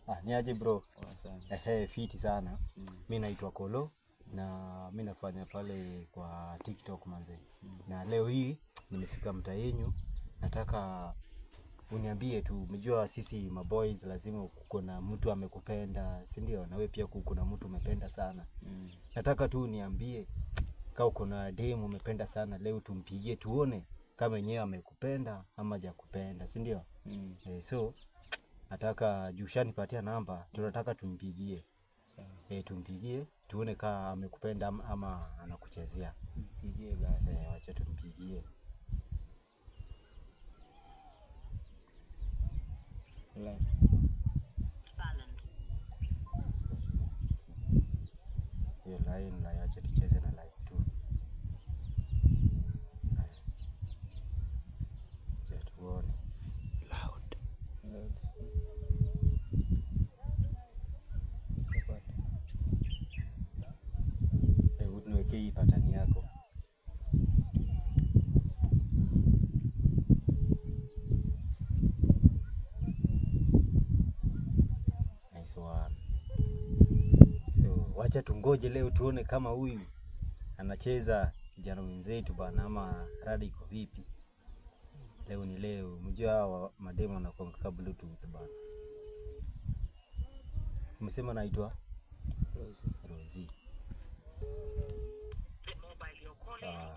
Ah, ni aje bro? Poa sana. Ehe, fiti sana. Mi naitwa Kolo na mi nafanya pale kwa TikTok manze. Na leo hii nimefika mtaa yenyu, nataka uniambie tu, umejua sisi maboys lazima kuko na mtu amekupenda, si ndio? Na wewe pia kuko na mtu umependa sana. Nataka tu uniambie kama uko na demu umependa sana, leo tumpigie tuone kama yenyewe amekupenda ama hajakupenda, si ndio? So nataka juu ushanipatia namba, tunataka tumpigie. Sawa. Tumpigie tuone kama amekupenda ama anakuchezea. Mpigie basi. Wacha tumpigie. La. Hiyo line la, wacha tucheze na line tu. Haya. Wacha tuone. Loud. Utapata. Hebu niwekee hii patani yako. Nice one. So wacha tungoje leo tuone kama huyu anacheza kijana mwenzetu bana, ama rada iko vipi. Leo ni leo, mjua hawa mademo wanakuanga kama bluetooth bana. Umesema naitwa Rosie. Rosie. Ah,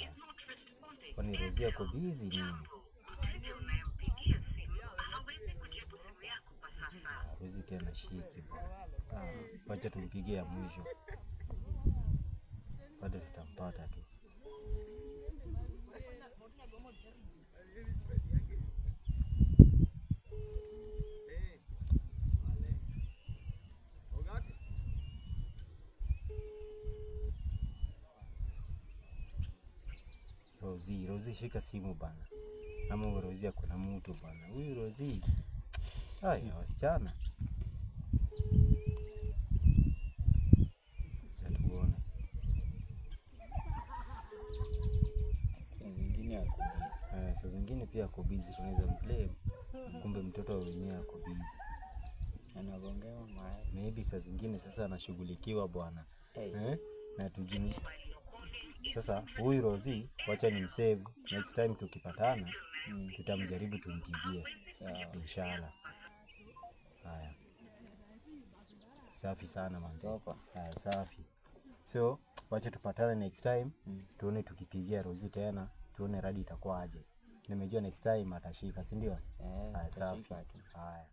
kwani Rosie ako busy nini? Ah, Rosie tena shiki bana. Ah, wacha tumpigie ya mwisho, bado tutampata tu. Rosie, Rosie shika simu bana. Ama huyu Rosie ako na mtu bana. Huyu Rosie. Haya wasichana. Acha tuone. Saa zingine ako busy. Saa zingine pia ako busy, tunaweza mblame. Kumbe mtoto wenyewe ako busy. Anagongewa mahali. Maybe saa zingine sasa anashughulikiwa bwana. Hey. Eh? Na tujini. Sasa huyu Rosie wacha ni msave, next time tukipatana tutamjaribu tumpigie. Sawa. Inshallah. Haya. Safi sana manze. Topa. Haya, safi. So wacha tupatane next time, tuone tukipigia Rosie tena, tuone radi itakuwa aje. Nimejua next time atashika, si ndio? Eh, Haya, safi. atashika tu. Haya.